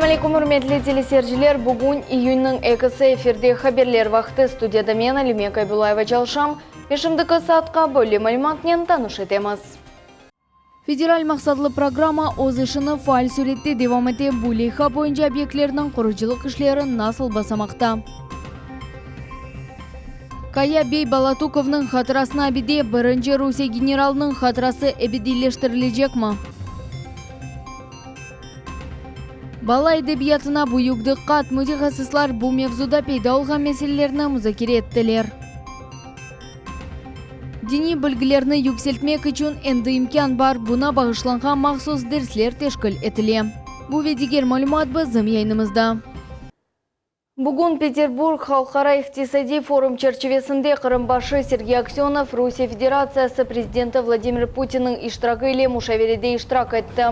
Selâm aleyküm, ürmetli teleseyirciler! Bugün iyünniñ ekisi, efirde Haberler vaqtı, studiyada men, Alime Kaybullayeva çalışam ve şimdiki saatqa böyle malümatnen tanış etemiz. Federal maqsatlı programma öz işini faal sürette devam ete. Bu leyha boyunca obyektlerniñ qurucılıq işleri nasıl basamaqta? Kaya bey Balatukovnıñ hatırasına abide, birinci Rusiye generalınıñ hatırası ebediyleştirilecekmi? Bala edebiyatına büyük diqqat, mütehassıslar bu mevzuda peyda olğan meselelerni muzakere ettiler. Diniy bilgilerni yükseltmek içün endi imkân bar, buña bağışlanğan mahsus dersler teşkil etile. Bu ve diger malümat bizim yayınımızda. Bugün Peterburg halqara iqtisadiy forum çerçivesinde Qırım başı Sergey Aksönov Rusiye Federatsiyası prezidenti Vladimir Putinniñ iştiragi ile muşaverede iştirak etti.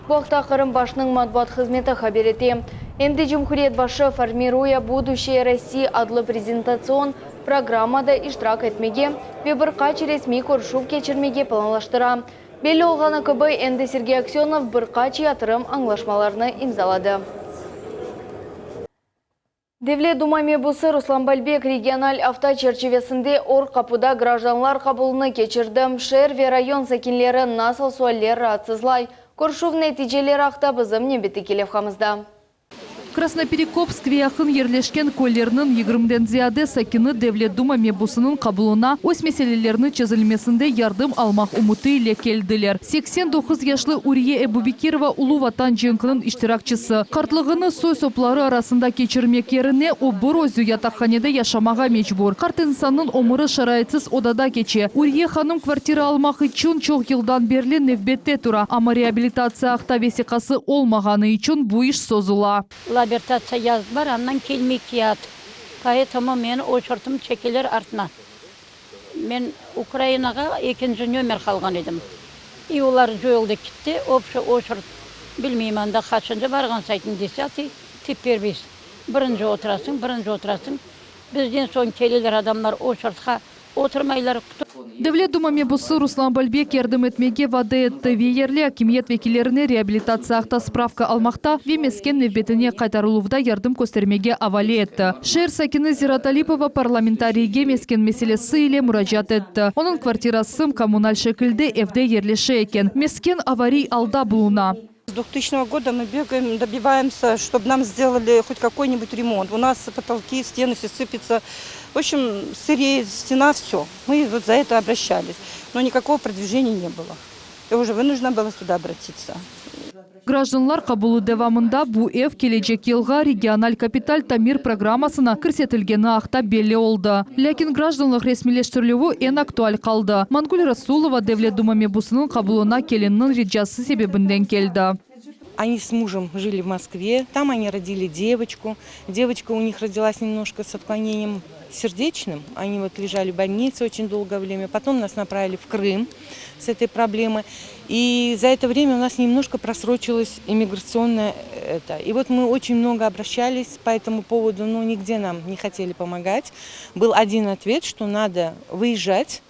Bu aqta Qırım başınıñ matbuat hızmeti haber ete. Em de cumhuriyet başı Formiruya buduşçeye Rossii adlı prezentatsion programmada iştirak etmege ve bir qaç resmiy körüşüv keçirmege planlaştıra. Belli olğanı kibi, endi Sergey Aksönov bir qaç yatırım añlaşmalarını imzaladı. Devlet Duma mebusı Ruslan Balbek regional afta çerçivesinde Or qapuda grajdanlar qabulını keçirdi. Şeer ve rayon sakinleri nasıl sualler raatsızlay? Körüşüv neticeleri aqta bizim nevbetteki levhamızda. Krasnoperekopsk ve yaqın yerleşken köylerniñ yigirmiden ziyade sakini Devlet Duma mebusınıñ qabulına öz meselelerini çezilmesinde yardım almaq ümüti ile keldiler. 89 yaşlı Uriye Ebubekirova Ulu Vatan cenkiniñ iştirakçisi. Qartlığını soy-sopları arasında keçirmek yerine o bir özü yataqhanede yaşamağa mecbur. Qart insannıñ ömüri şaraitsiz odada keçe. Uriye hanım kvartira almaq içün çoq yıldan berli nevbette tura, amma reabilitatsiya aqta vesiqası olmağanı içün bu iş sozula. Labirtatsiya yazdılar, andan kelmey kâğıt. Poetomu meni oçurtım çekeler artına. Men Ukrainağa ekinci nomer qalğan edim. I olar coyuldı kitti, obşi oçurt bilmeyim anda qaçıncı barğan saytın desâtıy, tı perviy birinci oturasıñ, birinci oturasıñ. Bizden soñ keleler adamlar oçurtqa oturmaylar. Devlet Duma mebusı Ruslan Balbek yardım etmege vade etti ve yerli akimiyet vekillerine reabilitatsiya aqta spravka almaqta ve mesken nevbetine qaytarıluvda yardım köstermege avale etti. Şeer sakini Zira Talipova parlamentariyge mesken meselesi ile muracaat etti. Onıñ kvartirası kommunal şekilde evde yerleşe eken. Mesken avariy alda buluna. С 2000 года мы бегаем, добиваемся, чтобы нам сделали хоть какой-нибудь ремонт. У нас потолки, стены все сыпятся. В общем, сыреет стена, все. Мы вот за это обращались. Но никакого продвижения не было. Я уже вынуждена была сюда обратиться. Grajdanlar qabulı devamında bu ev kelecek yılğa regional kapital tamir programmasına kirsetilgeni aqta belli oldı. Lâkin grajdanlıq resmiyleştirilüvi eñ aktual qaldı. Mangül Rasulova Devlet Duma mebusınıñ qabulına kelininiñ ricası sebebinden keldi. Они с мужем жили в Москве, там они родили девочку. Девочка у них родилась немножко с отклонением сердечным. Они вот лежали в больнице очень долгое время. Потом нас направили в Крым с этой проблемой. И за это время у нас немножко просрочилась иммиграционная это. И вот мы очень много обращались по этому поводу, но нигде нам не хотели помогать. Был один ответ, что надо выезжать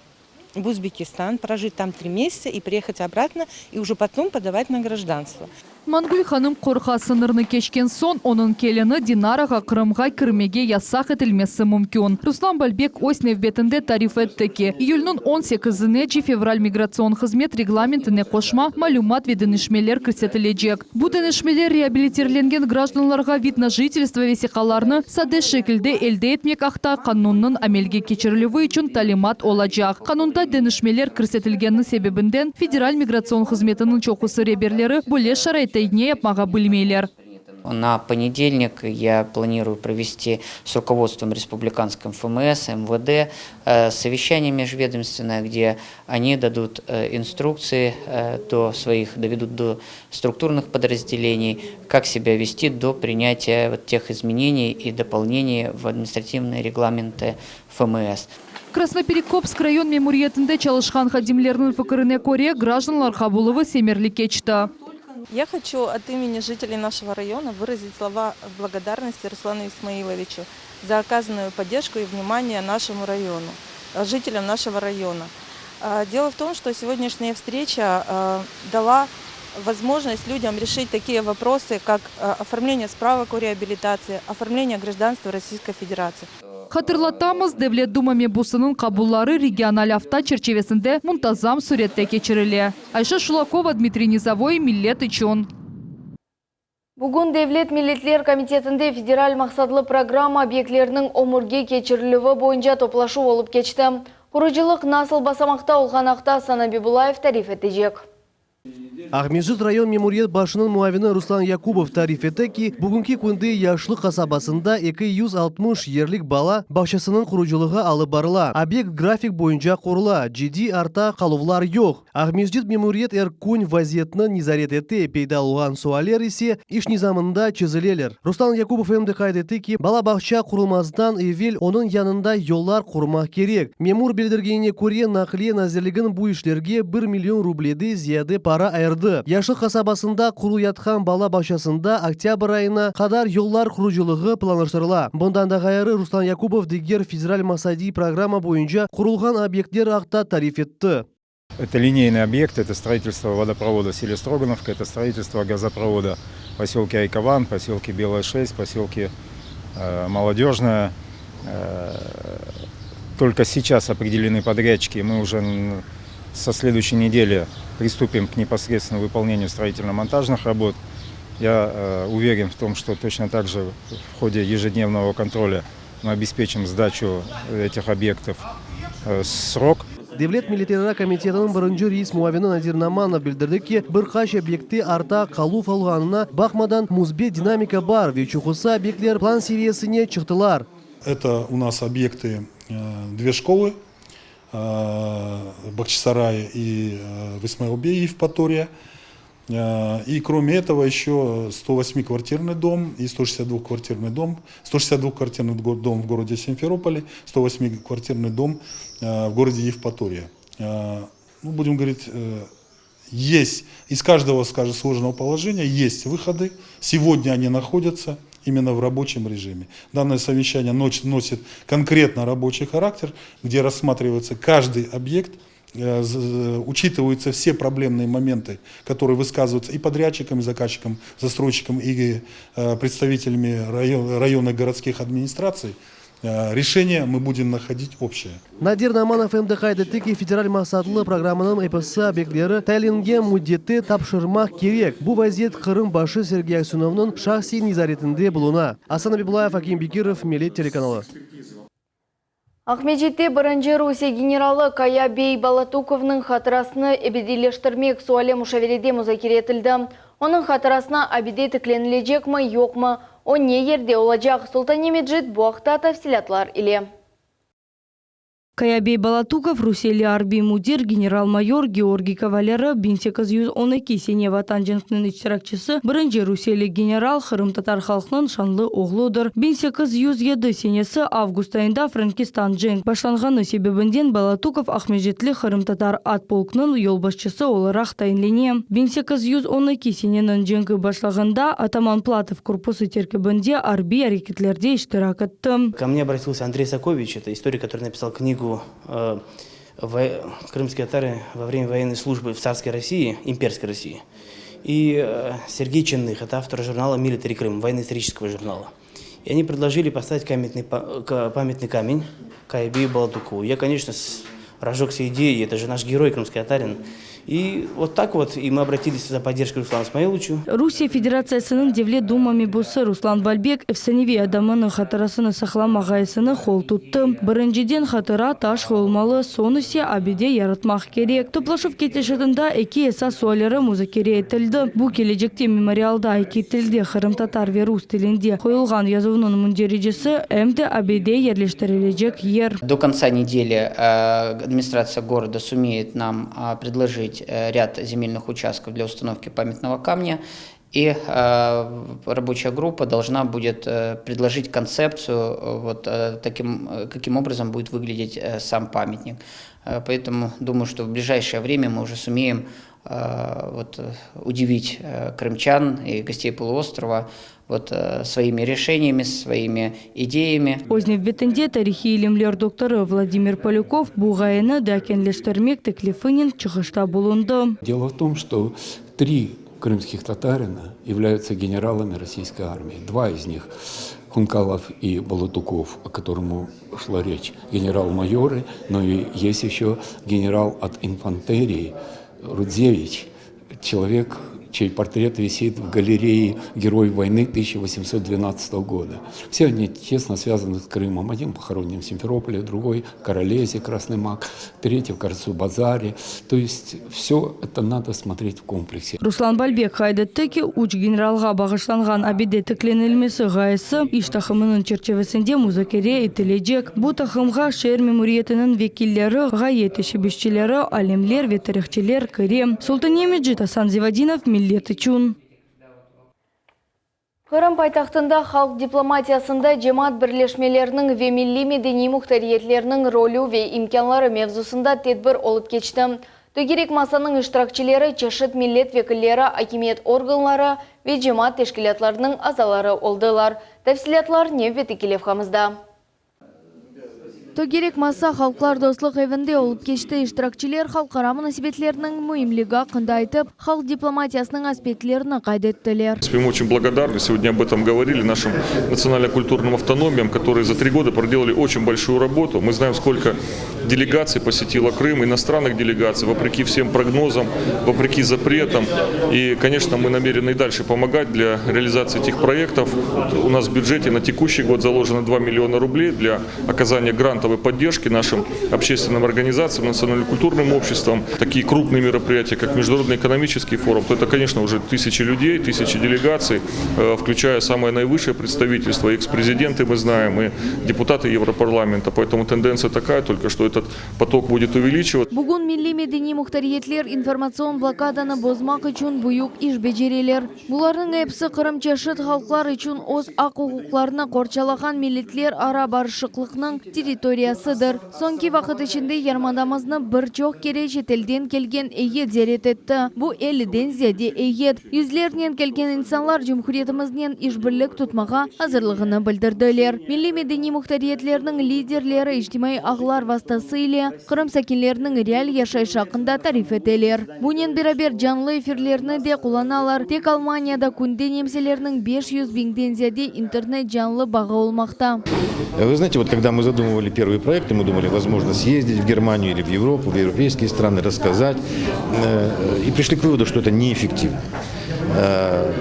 в Узбекистан, прожить там 3 месяца и приехать обратно, и уже потом подавать на гражданство. Mangül hanım qorqa, sıñırnı keçken soñ onıñ kelini Dinarağa Qırımğa kirmege yasaq etilmesi mümkün. Ruslan Balbek öz nevbetinde tarif etti ki, iyülniñ 18 fevral migratsion hızmet reglamentine qoşma malümat ve deñişmeler kirsetilecek. Bu deñişmeler reabilitirlengen grajdanlarğa vid na jitelstvo vesiqalarını sade şekilde elde etmek aqta qanunnıñ amelge keçirilüvi içün talimat olacaq. Qanunda deñişmeler kirsetilgeni sebebinden Federal migratsion hızmetiniñ çoqusı reberleri böyle şaraitte ne yapmağa bilmeyler. На понедельник я планирую провести с руководством республиканским ФМС, МВД совещание межведомственное, где они дадут инструкции до своих, доведут до структурных подразделений, как себя вести до принятия вот тех изменений и дополнений в административные регламенты ФМС. Krasnoperekopsk rayon memuriyetinde çalışqan hadimlerniñ fikrine köre grajdanlar qabuluvı semereli keçti. Я хочу от имени жителей нашего района выразить слова благодарности Руслану Исмаиловичу за оказанную поддержку и внимание нашему району, жителям нашего района. Дело в том, что сегодняшняя встреча дала возможность людям решить такие вопросы, как оформление справок о реабилитации, оформление гражданства Российской Федерации. Hatırlatamız, Devlet Duma mebusınıñ qabulları regional afta çerçivesinde muntazam sürette keçirile. Ayşe Şulakova, Dmitriy Nizovoy, Millet içün. Bugün Devlet milletler komitetinde federal maqsatlı programma obyektleriniñ ömürge keçirilüvi boyunca toplaşuv olıp keçti. Qurucılıq nasıl basamaqta olğanı aqta Asan Abibullayev tarif etecek. Aqmescit rayon memuriyet başınıñ muavini Ruslan Yakubov tarif etti ki, bugünki künde Yaşlıq qasabasında 260 yerlik bala bağçasınıñ qurucılığı alıp barıla. Obyekt grafik boyunca qurula, ciddiy arta qaluvlar yoq. Aqmescit memuriyet er kün vaziyetni nezaret ete, peyda olğan sualler ise iş nizamında çezileler. Ruslan Yakubov em de qayd etti ki, bala bağça qurulmazdan evel onıñ yanında yollar qurmaq kerek. Memur bildirgenine köre, Naqliye nazirligin bu işlerge bir million rublede ziyade para ayırdı. Yaşlıq qasabasında qurulayatqan bala bağçasında oktâbr ayına qadar yollar qurucılığı planlaştırıla. Bundan da ğayrı, Ruslan Yakubov diger federal maqsadiy programma boyunca qurulğan obyektler aqta tarif etti. Это линейный объект, это строительство водопровода в селе Строгановка, это строительство газопровода в поселке Айкован, поселке Белая 6, поселке Молодежная. Только сейчас определены подрядчики, мы уже со следующей недели приступим к непосредственному выполнению строительно-монтажных работ. Я уверен в том, что точно так же в ходе ежедневного контроля мы обеспечим сдачу этих объектов в срок. Devlet milletlerara komitetiniñ birinci reis muavini Nadir Namanov bildirdi ki, bir qaç obyektte arta qaluv olğanına baqmadan, müsbet dinamika bar ve çoqusı obyektler plan seviyesine çıqtılar. Это у нас объекты две школы, в Бахчисарае и в Исмаилбее, Евпатория. И кроме этого еще 108-квартирный дом и 162-квартирный дом, 162-квартирный дом в городе Симферополе, 108-квартирный дом в городе Евпатория. Ну, будем говорить, есть из каждого, скажем, сложного положения есть выходы. Сегодня они находятся именно в рабочем режиме. Данное совещание носит конкретно рабочий характер, где рассматривается каждый объект, учитываются все проблемные моменты, которые высказываются и подрядчикам, и заказчикам, застройщикам, и представителями районных городских администраций. Решение мы будем находить общее. Nadir Namanov em de qayd etti ki, federal maqsatlı programmanıñ episi obyektleri tayinlengen müddette tapşırmaq kerek. Bu vaziyet Qırım başı Sergey Aksönovnıñ şahsiy nezaretinde buluna. Asan Abibullayev, Akim Bekirov, Millet telekanalı. Aqmescitte birinci Rusiye generalı Kaya bey Balatukovnıñ hatırasını ebediyleştirmek suali muşaverede muzakere etildi. Onıñ hatırasına abide tiklenilecekmi, yoqmı, o ne yerde olacaq, Sultane Mecit bu aqta tafsilâtlar ile. Kaya bey Balatukov rusiyeli arbiy müdir, general-mayor, Georgiy kavaleri, 1812 sene Vatan cenkiniñ iştirakçisi, birinci rusiyeli general, qırımtatar halqınıñ şanlı oğludır. 1807 senesi avgust ayında Frenkistan cenk başlanğanı sebebinden Balatukov Aqmescitli qırımtatar at polknıñ yolbaşçısı olaraq tayinlene. 1812 seneniñ cenki başlağanda ataman Platov korpusı terkibinde arbiy areketlerde iştirak etti. Ко мне обратился Андрей Сакович, это историк, который написал книгу «Крымские татары во время военной службы в царской России, имперской России». И Сергей Ченных, это автор журнала «Милитари Крым», военно-исторического журнала. И они предложили поставить памятный камень Кая-бею Балатукову. Я, конечно, разжегся идеей, это же наш герой, крымский татарин. И вот так вот, и мы обратились за поддержкой Руслану Смаиловичу. Rusiye Federatsiyasınıñ Devlet Duma mebusı Ruslan Balbek efsaneviy adamınıñ hatırasını saqlamaq ğayesine qol tuttı. Birinciden hatıra taş qoyulmalı, soñ ise abide yaratmaq kerek. Toplaşuv ketişatında eki esas sualleri muzakere etildi. Bu kelecekte memorialda eki tilde, qırımtatar ve rus tilinde, qoyulğan yazuvnıñ mündericesi, em de abide yerleştirilecek yer. До конца недели администрация города сумеет нам предложить ряд земельных участков для установки памятного камня. И рабочая группа должна будет предложить концепцию, вот, таким, каким образом будет выглядеть сам памятник. Поэтому думаю, что в ближайшее время мы уже сумеем вот, удивить крымчан и гостей полуострова вот, своими решениями, своими идеями. Öz nevbetinde tarihiy ilimler doktorı Vladimir Polякov bu ğayeni daa keñleştirmek teklifinen çıqışta bulundı. Дело в том, что три. крымских татарина являются генералами российской армии. Два из них, Хункалов и Балатуков, о котором шла речь, генерал-майоры, но и есть еще генерал от инфантерии Рудзевич, человек, чей портрет висит в галерее «Герой войны» 1812 года. Все они тесно связаны с Крымом. Один похоронен в Симферополе, другой в Королезе, Красный Мак, третий в Карасу-Базаре. То есть все это надо смотреть в комплексе. Ruslan Balbek qayd etti ki, üç generalğa bağışlanğan abide tiklenilmesi ğayesi iş taqımınıñ çerçivesinde muzakere etilecek. Bu taqımğa şeer memuriyetiniñ vekilleri, ğaye teşebbüsçileri, alimler ve tarihçiler kire. Sultane Mecit, Asan Zivadinov, Millet içün. Qırım paytahtında halq diplomatiyasında cemaat birleşmeleriniñ ve milliy-medeniy muhtariyetlerniñ rolü ve imkânları mevzusında tedbir olıp keçti. Tögerek masanıñ iştirakçileri çeşit millet vekilleri, akimiyet organları ve cemaat teşkilâtlarınıñ azaları oldılar. Tafsilâtlar nevbetteki levhamızda. Tögerek masa Halqlar dostluq evinde olıp keçti. İştirakçiler halqara munasebetlerniñ müimligi aqqında aytıp, halq diplomatiyasınıñ aspektlerini qayd ettiler. Мы очень благодарны, сегодня об этом говорили, нашим национально-культурным автономиям, которые за три года проделали очень большую работу. Мы знаем, сколько делегаций посетило Крым, иностранных делегаций, вопреки всем прогнозам, вопреки запретам. И, конечно, мы намерены и дальше помогать для реализации этих проектов. У нас в бюджете на текущий год заложено 2 миллиона рублей для оказания грантовой поддержки нашим общественным организациям, национально-культурным обществам. Такие крупные мероприятия, как Международный экономический форум, то это, конечно, уже тысячи людей, тысячи делегаций, э, включая самое наивысшее представительство, экс-президенты мы знаем, и депутаты Европарламента. Поэтому тенденция такая только, что этот поток будет увеличиваться. Bugün milliy-medeniy muhtariyetler informatsion blokadanı bozmaq içün büyük iş becereler. Bularnıñ episi Qırım çeşit halqlar içün öz aq-uquqlarını qorçalağan milletlerara barışıqlıqnıñ territoriyasıdır. Soñki vaqıt içinde yarımadamıznı bir çoq kere çetelden kelgen eyyet ziyaret etti. Bu elliden ziyade eyyet. Yüzlernen kelgen insanlar cumhuriyetimiznen işbirlik tutmağa azırlığını bildirdiler. Milliy-medeniy muhtariyetlerniñ liderleri içtimaiy ağlar vastası ile Qırım sakinleriniñ real yaşayışı aqqında tarif eteler. Bunen beraber canlı efirlerni de qullanalar. Tek Almaniyada künde nemselerniñ 500 biñden ziyade internet canlı bağı olmaqta. Вы знаете, вот когда мы задумывали первые проекты, мы думали, возможно, съездить в Германию или в Европу, в европейские страны, рассказать. Э, и пришли к выводу, что это неэффективно. Э,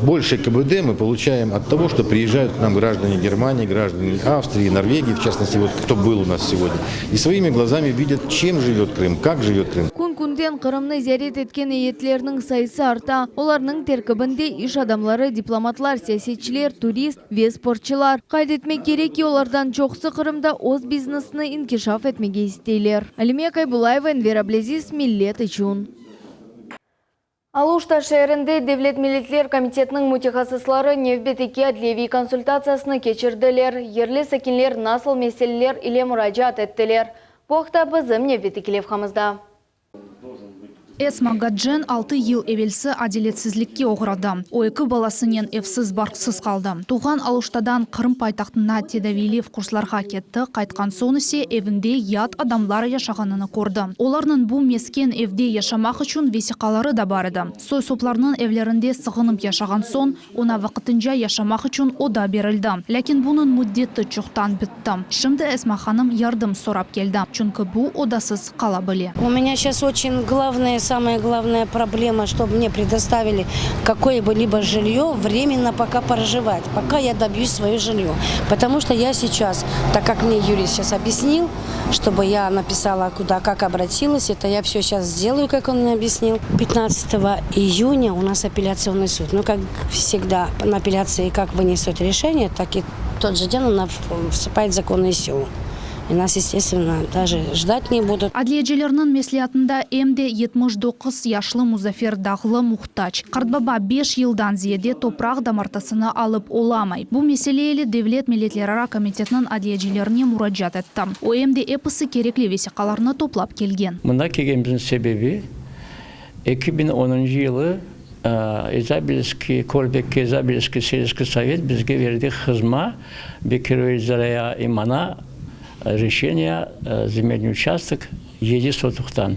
больше КБД мы получаем от того, что приезжают к нам граждане Германии, граждане Австрии, Норвегии, в частности, вот кто был у нас сегодня, и своими глазами видят, чем живет Крым, как живет Крым. Kün künden Qırımnı ziyaret etken eyyetlerniñ sayısı arta. Olarnıñ terkibinde iş adamları, diplomatlar, siyasetçiler, turist ve sportçılar. Qayd etmek kerek ki, olardan çoqusı Qırımda öz biznesini inkişaf etmege isteyler. Alime Kaybulayeva, Enver Ablâziz, Millet içün. Aluşta şeerinde Devlet milletler komitetiniñ mütehassısları nevbetteki adliyeviy konsultatsiyasını keçirdiler. Yerli sakinler nasıl meseleler ile muracaat ettiler? Bu aqta bizim nevbetteki levhamızda. Esma Gadjen altı yıl evelsi adaletsizlikke oğradı. O, eki balasınen evsiz-barqsız qaldı. Tuvğan Aluştadan Qırım paytahtına tedaviylev kurslarğa ketti, qaytqan soñ ise evinde yat adamlar yaşağanını kördi. Olarnıñ bu mesken evde yaşamaq içün vesiqaları da bar edi. Soy-soplarnıñ evlerinde sığınıp yaşağan soñ, oña vaqtınca yaşamaq içün oda berildi. Lâkin bunıñ müddeti çoqtan bitti. Şimdi Esma hanım yardım sorap keldi, çünki bu odasız qala bile. У меня сейчас очень главная, самая главная проблема, чтобы мне предоставили какое-либо жилье, временно пока проживать, пока я добьюсь свое жилье. Потому что я сейчас, так как мне юрист сейчас объяснил, чтобы я написала, куда, как обратилась, это я все сейчас сделаю, как он мне объяснил. 15 июня у нас апелляционный суд. Ну, как всегда, на апелляции как вынесут решение, так и тот же день она вступает в законную силу. И нас, естественно, даже ждать не будут. Adliyecilerniñ mesleatında em de 79 yaşlı Muzafer Dağlı muhtac. Qartbaba 5 yıldan ziyade topraq damartısını alıp olamay. Bu mesele ile Devlet milletlerara komitetiniñ adliyecilerine muracaat etti. O em de episi kerekli vesiqalarnı toplap kelgen. Mında kelgenimizniñ sebebi 2010 yılı Изабельский, Körbekki Изабельский сельский совет bizge berdi hızma Bekir Zaraya и maña решение земельный участок 7 sotıqtan.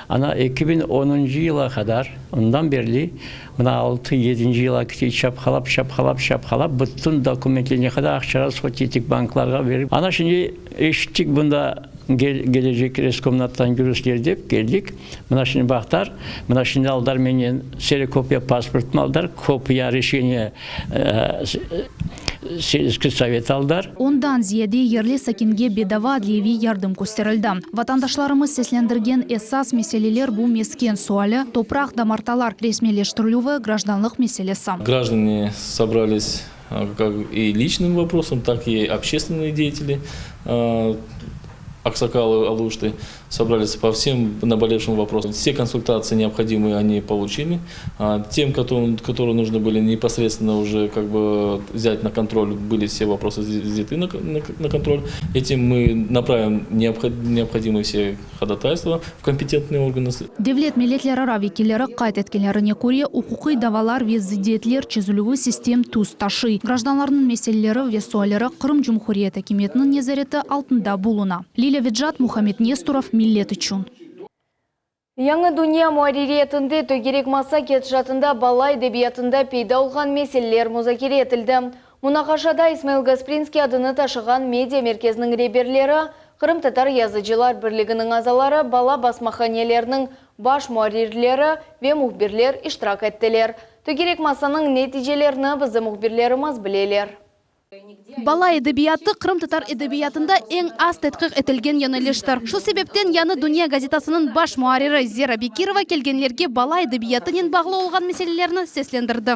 Ana 2010-ncı yıla qadar, ondan berli, mına altı, yedinci yıla kite çapqalap, çapqalap, çapqalap, bütün dokumentler, ne qadar aqça rasxod ettik banklarğa berip. Ana şimdi eşittik bunda gelecek reskomnattan yürüsler dep, keldik. Mına şimdi baqtar, mına şimdi aldılar menden kserokopiya pasportımı aldılar, kopiya reşeniya Selskiy sovet aldılar. Ondan ziyade yerli sakinge bedava adliyeviy yardım kösterildi. Vatandaşlarımız seslendirgen esas meseleler bu mesken suali, topraq damartalar resmiyleştirilüvi, grajdanlıq meselesi. Grajdane sobralis kak i liçnım voprosom, tak i obşestvennyye deyateli aksakalı Aluşты Собрались по всем наболевшим вопросам. Все консультации необходимые они получили. Тем, которые, которые нужно были непосредственно уже как бы взять на контроль, были все вопросы взяты на, на, на контроль. Этим мы направим необходимые все ходатайства в компетентные органы. Devlet milletlerara vekilleri qayd etkenlerine köre, uquqiy davalar ve zıddiyetler çezilüvi sistem tüs taşıy. Grajdanlarnıñ meseleleri ve sualleri Qırım Cumhuriyet akimiyetiniñ nezareti altında buluna. Lilâ Vecat, Muhammed Nesturov, Millet içün. Yañı dünya muarririyetinde tögerek masa ketişatında bala edebiyatında peyda olğan meseleler muzakere etildi. Munaqaşada İsmail Gasprinskiy adını taşığan media merkeziniñ reberleri, Qırımtatar yazıcılar birliginiñ azaları, bala basmahaneleriniñ baş muarrirleri ve mühbirler iştirak ettiler. Tögerek masanıñ neticelerini bizim mühbirlerimiz bileler. Bala edebiyatı qırımtatar edebiyatında eñ az tedqiq etilgen yöneliştir. Şu sebepten Yañı dünya gazetasınıñ baş muarriri Zera Bekirova kelgenlerge bala edebiyatınen bağlı olğan meselelerni seslendirdi.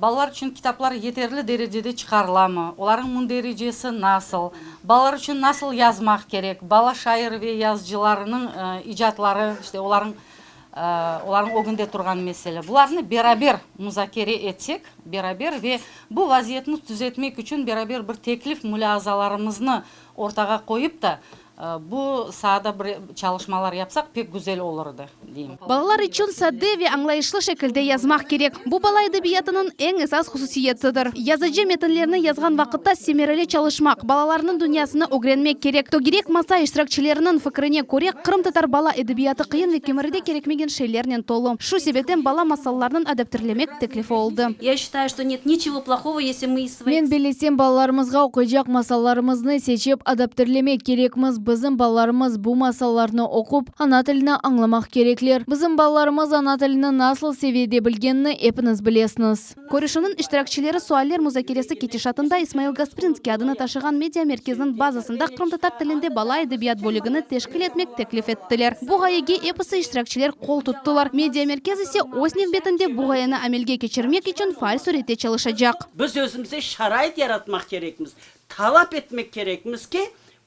Balalar içün kitaplar yeterli derecede çıqarılamı? Olarnıñ mündericesi nasıl? Balalar içün nasıl yazmaq kerek? Bala şair ve yazıcılarınıñ icatları, işte olarnıñ olarnıñ ögünde turğan mesele. Bularnı beraber muzakere etsek, beraber ve bu vaziyetni tüzetmek içün beraber bir teklif mulâazalarımıznı ortağa qoyıp da, bu saada bir çalışmalar yapsaq, pek güzel olurdı, deyim. Balalar içün sade ve añlayışlı şekilde yazmaq kerek. Bu bala edebiyatınıñ eñ esas hususiyetidir. Yazıcı metinlerni yazğan vaqıtta semereli çalışmaq, balalarnıñ dünyasını ögrenmek kerek. Tögerek masa iştirakçileriniñ fikrine köre, qırımtatar bala edebiyatı qıyın ve kemiride kerekmegen şeylernen tolu. Şu sebepten bala masallarnıñ adaptirlemek teklifi oldı. Ya şçitayu, çto net niçego plohogo, esli mı iz svoih. Men bellesem, balalarımızğa oquycaq masallarımıznı seçip adaptirlemek kerekmiz. Bizim balalarımız bu masallarnı oqup, ana tilini añlamaq kerekler. Bizim balalarımız ana tilini nasıl seviyede bilgenini epiñiz bilesiñiz. Körüşüvniñ iştirakçileri sualler muzakeresi ketişatında İsmail Gasprinskiy adını taşığan media merkeziniñ bazasında qırımtatar tilinde bala edebiyat bölügini teşkil etmek teklif ettiler. Bu ğayege episi iştirakçiler qol tuttılar. Media merkez ise öz nevbetinde bu ğayeni amelge keçirmek içün faal sürette çalışacaq. Biz özümize şarait yaratmaq kerekmiz, talap etmek kerekmiz ki,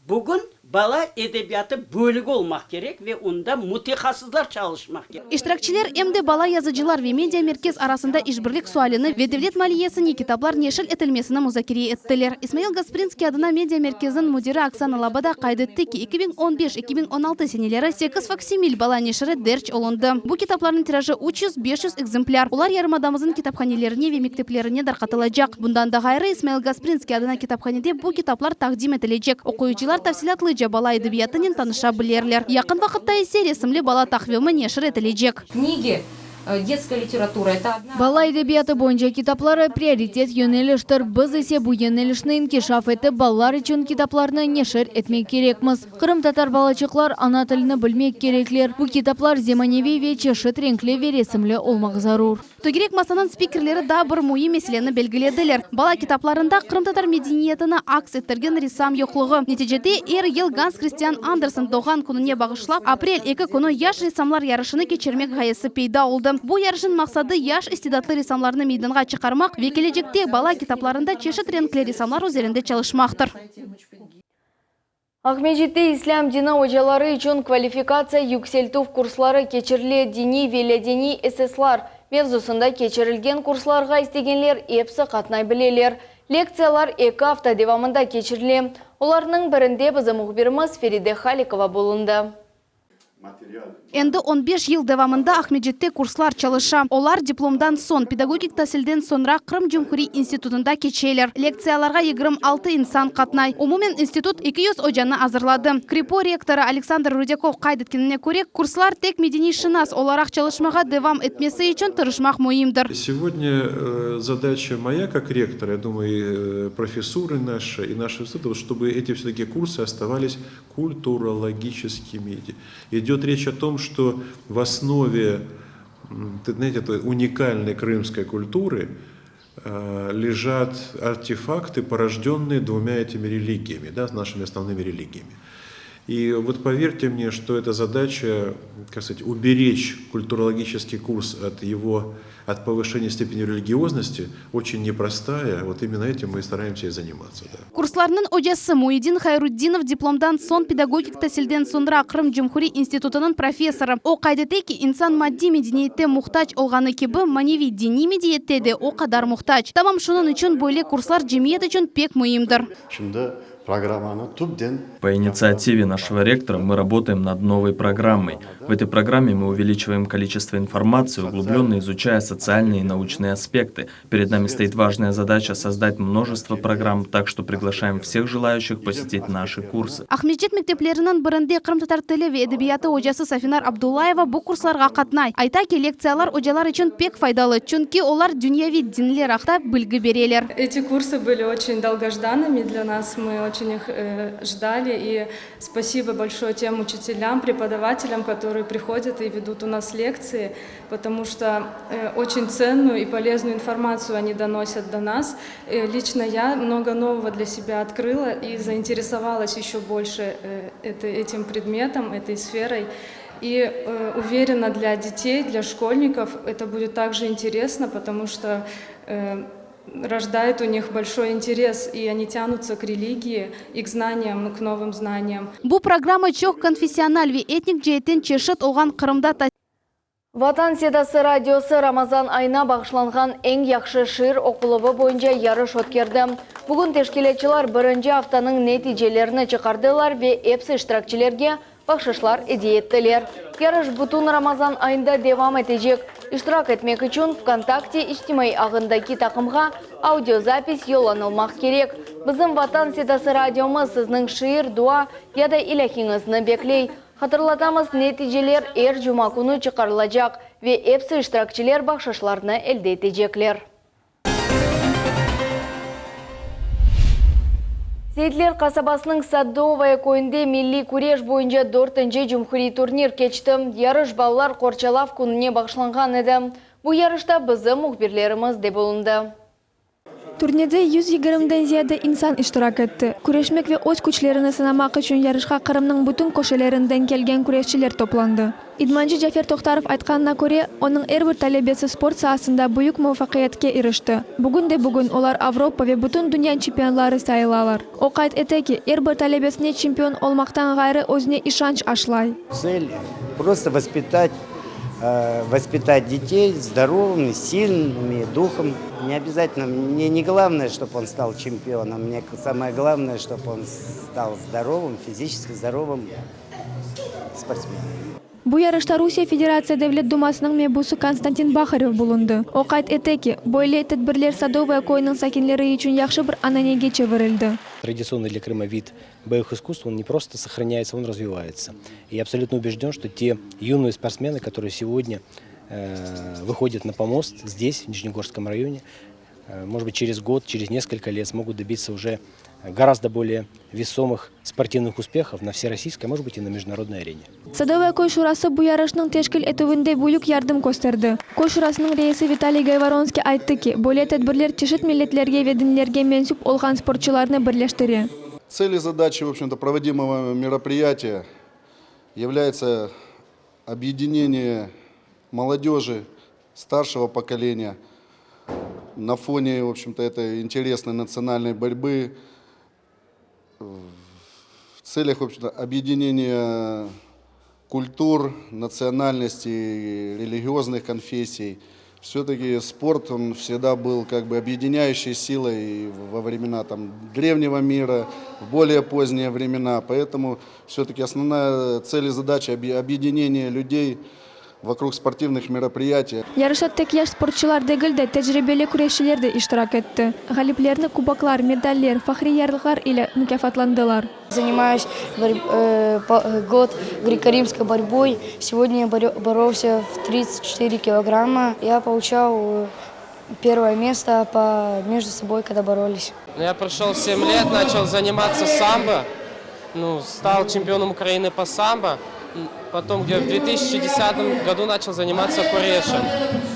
Bugün bala edebiyatı bölügi olmaq kerek ve onda mütehassıslar çalışmaq kerek. İştirakçiler em de bala yazıcılar ve media merkez arasında işbirlik sualini ve devlet maliyesine kitaplar neşir etilmesini muzakere ettiler. İsmail Gasprinskiy adına media merkeziniñ müdiri Oksana Loboda qayd etti ki, 2015, 2016 seneleri sekiz faksimil bala neşiri derc olundı. Bu kitaplarnıñ tirajı 300, 500 ekzemplâr. Olar yarımadamıznıñ kitaphanelerine ve mekteplerine darqatılacaq. Bundan da ğayrı, İsmail Gasprinskiy adına kitaphanede bu kitaplar taqdim etilecek. Oquyıcılar tafsilâtlıca bala edebiyatınen tanışa bilirler. Yaqın vaqıtta ise resimli bala taqvimi neşir etilecek. Knigi, detskaya literatura, eto odna. Bala edebiyatı boyunca kitapları prioritet yöneliştir. Biz ise bu yönelişni inkişaf etip, balalar içün kitaplarnı neşir etmek kerekmiz. Qırımtatar balaçıqlar ana tilini bilmek kerekler. Bu kitaplar zemaneviy ve çeşit renkli ve resimli olmaq zarur. Tögerek masanıñ spikerleri daa bir müim meseleni belgilediler, bala kitaplarında qırımtatar medeniyetini aks ettirgen ressam yoqluğı. Neticede, er yıl Gans Kristian Andersen doğğan kününe bağışlap, aprel eki künü yaş ressamlar yarışını keçirmek ğayesi peyda oldı. Bu yarışnıñ maqsadı, yaş istidatlı ressamlarnı meydanğa çıqarmaq ve kelecekte bala kitaplarında çeşit renkli ressamlar üzerinde çalışmaqtır. Aqmescitte İslâm dini ocaları içün kvalifikatsiya yükseltüv kursları keçirile. Diniy ve lâdiniy esaslar mevzusında keçirilgen kurslarğa istegenler episi qatnay bileler. Lektsiyalar eki afta devamında keçirile. Olarnıñ birinde bizim mühbirimiz Feride Halikova bulundı. Endi on beş yıl devamında Aqmescitte kurslar çalışa. Olar diplomdan soñ, pedagogik tasilden soñra Qırım Cumhuriy institutında keçeler. Lektsiyalarğa 26 insan qatnay. Umumen institut 200 ocanı azırladı. KRİPO rektorı Aleksandr Rudâkov qayd etkenine köre, kurslar tek medeniyşınas olaraq çalışmağa devam etmesi içün tırışmaq müimdir. Segodnâ задача моя как ректора, я думаю, и профессуры нашей, и нашего института, чтобы эти все-таки курсы оставались культурологическими. Идет речь о том, что в основе знаете, этой уникальной крымской культуры лежат артефакты, порожденные двумя этими религиями, да, нашими основными религиями. И вот поверьте мне, что эта задача, как сказать, уберечь культурологический курс от его, от повышения степени религиозности очень непростая. Вот именно этим мы и стараемся и заниматься. Да. Kurslarnıñ ocası Muidin Hayruddinov diplomdan soñ pedagogik tasilden soñra Qırım Cumhuriy institutınıñ professorı. O qayd ete ki, insan maddiy medeniyette muhtac olğanı kibi, maneviy diniy medeniyette de o qadar muhtac. Tamam şunıñ içün böyle kurslar cemiyet içün pek müimdir. Şimdi programmanı tüpten По инициативе нашего ректора мы работаем над новой программой. В этой программе мы увеличиваем количество информации, углубленно изучая социальные и научные аспекты. Перед нами стоит важная задача создать множество программ, так что приглашаем всех желающих посетить наши курсы. Aqmescit mektepleriniñ birinde qırımtatar tili ve edebiyatı ocası Safinar Abdullayeva bu kurslarğa qatnay. Ayta ki, lektsiyalar ocalar içün pek faydalı, çünki olar dünyaviy dinler aqta bilgi bereler. Эти курсы были очень долгожданными для нас, мы очень их ждали. И спасибо большое тем учителям, преподавателям, которые приходят и ведут у нас лекции, потому что очень ценную и полезную информацию они доносят до нас. Лично я много нового для себя открыла и заинтересовалась еще больше этим предметом, этой сферой. И уверена, для детей, для школьников это будет также интересно, потому что рождает у них большой интерес, и они тянутся к религии и к знаниям, к новым знаниям. Bu programma çoq konfessional ve etnik ceetten çeşit olğan Qırımda Vatan Sedası radiosı Ramazan ayına bağışlanğan eñ yahşı şiir oquluvı boyunca yarış ötkerdi. Bugün teşkilâtçılar birinci aftanıñ neticelerini çıqardılar ve epsi iştirakçilerge bahşışlar ediye ettiler. Yarış bütün Ramazan ayında devam etecek. İştirak etmek içün VKontakte içtimaiy ağındaki taqımğa audiozapis yollanılmaq kerek. Bizim Vatan Sedası radiomız sizniñ şiir, dua ya da ilâhiñizni bekley. Hatırlatamız, neticeler er cuma künü çıqarılacaq ve epsi iştirakçiler bahşışlarnı elde etecekler. Seyitler qasabasınıñ Sadovoye köyünde milliy küreş boyunca dörtünci cumhuriy turnir keçti. Yarış balalar qorçalav kününe bağışlanğan edi. Bu yarışta bizim mühbirlerimiz de bulundı. Turnirde yüz yigirmiden ziyade insan iştirak etti. Küreşmek ve öz küçlerini sınamaq içün yarışqa Qırımnıñ bütün köşelerinden kelgen küreşçiler toplandı. İdmancı Cafer Tohtarov aytqanına köre, onıñ er bir talebesi sport saasında büyük muvafaqiyetke irişti. Bugün de bugün olar Avropa ve bütün dünya çempionları sayılalar. O qayd ete ki, er bir talebesine çempion olmaqtan ğayrı özüne işanç aşlay. Цель просто воспитать, воспитать детей здоровыми, сильными духом. Не обязательно, мне не главное, чтобы он стал чемпионом, мне самое главное, чтобы он стал здоровым, физически здоровым спортсменом. Bu yarışta Rusiye Federatsiya Devlet Dumasınıñ mebusı Konstantin Baharev bulundı. O qayd ete ki, böyle tedbirler Sadovoye köyüniñ sakinleri içün yahşı bir ananege çevirildi. Традиционный для Крыма вид боевых искусств, он не просто сохраняется, он развивается. И я абсолютно убежден, что те юные спортсмены, которые сегодня выходят на помост здесь, в Нижнегорском районе, может быть, через год, через несколько лет смогут добиться уже гораздо более весомых спортивных успехов на всероссийской, а может быть и на международной арене. Sadovoye köy şurası bu yarışnıñ teşkil etüvinde büyük yardım kösterdi. Köy şurasınıñ reisi Vitaliy Gayvoronskiy ayttı ki, böyle tedbirler çeşit milletlerge ve dinlerge mensüp olğan sportçularnı birleştire. Цель и задачи, в общем-то, проводимого мероприятия является объединение молодежи старшего поколения на фоне, в общем-то, этой интересной национальной борьбы в целях, в общем-то, объединения культур, национальностей, религиозных конфессий. Все-таки спорт, он всегда был как бы объединяющей силой во времена там, древнего мира. в более поздние времена. Поэтому все-таки основная цель и задача объединение людей вокруг спортивных мероприятий. Yarışta tek yaş sportçılar degil de, tecribeli küreşçiler de iştirak etti. Ğaliplerni kuboklar, medaller, fahriy yarlıqlar ile mukâfatlandılar. Занимаюсь год греко-римской борьбой. Сегодня я боролся в 34 килограмма. Я получал первое место по между собой, когда боролись. Ну, я прошел 7 лет, начал заниматься самбо. Ну, стал чемпионом Украины по самбо. Потом где в 2010 году начал заниматься курешем.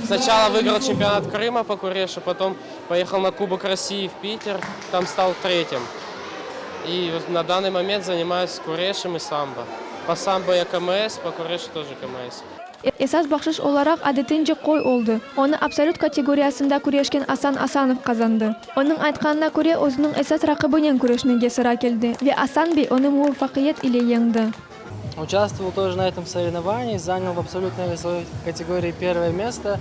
Сначала выиграл чемпионат Крыма по курешу, потом поехал на Кубок России в Питер, там стал третьим. И вот на данный момент занимаюсь курешем и самбо. По самбо я КМС, по курешу тоже КМС. Esas bahşış olaraq adetince qoy oldı. Onı absolüt kategoriyasında küreşken Asan Asanov qazandı. Onıñ aytqanına köre, özüniñ esas raqibinen küreşmege sıra keldi ve Asan bey onı muvafaqiyet ile yeñdi. Участвовал тоже на этом соревновании, занял в абсолютной весовой категории первое место.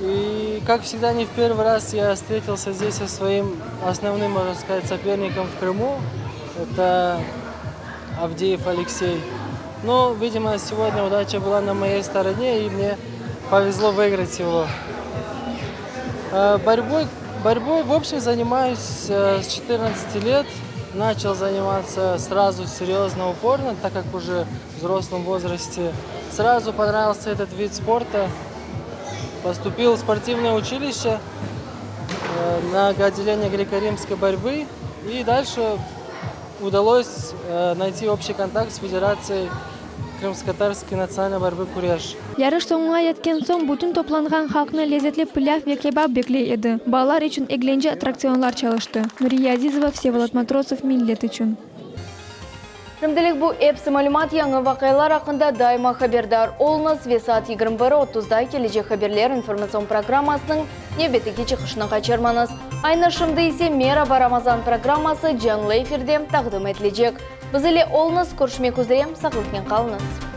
И, как всегда, не в первый раз я встретился здесь со своим основным, можно сказать, соперником в Крыму. Это Авдеев Алексей. Но, видимо, сегодня удача была на моей стороне, и мне повезло выиграть его. Э, борьбой, борьбой, в общем, занимаюсь э, с 14 лет. Начал заниматься сразу серьезно, упорно, так как уже в взрослом возрасте. Сразу понравился этот вид спорта. Поступил в спортивное училище э, на отделение греко-римской борьбы. И дальше удалось э, найти общий контакт с Федерацией крымско-татарской национальной борьбы «Куреш». Yarış soñuna yetken soñ bütün toplanğan halqnı lezetli pilâv ve kebap bekley edi. Balalar içün eglence attraktsionlar çalıştı. Nuriye Azizova, Vsevolod Matrosov, Millet içün. Şimdilik bu episi malümat yañı vaqialar aqqında daima haberdar oluñız ve saat 21.30da kelecek haberler informatsion programmasınıñ nevbetteki çıqışını qaçırmañız. Aynı şimdi ise Meraba Ramazan programması canlı efirde taqdim etilecek. Biz ile oluñız, körüşmek üzre, sağlıqnen qalıñız.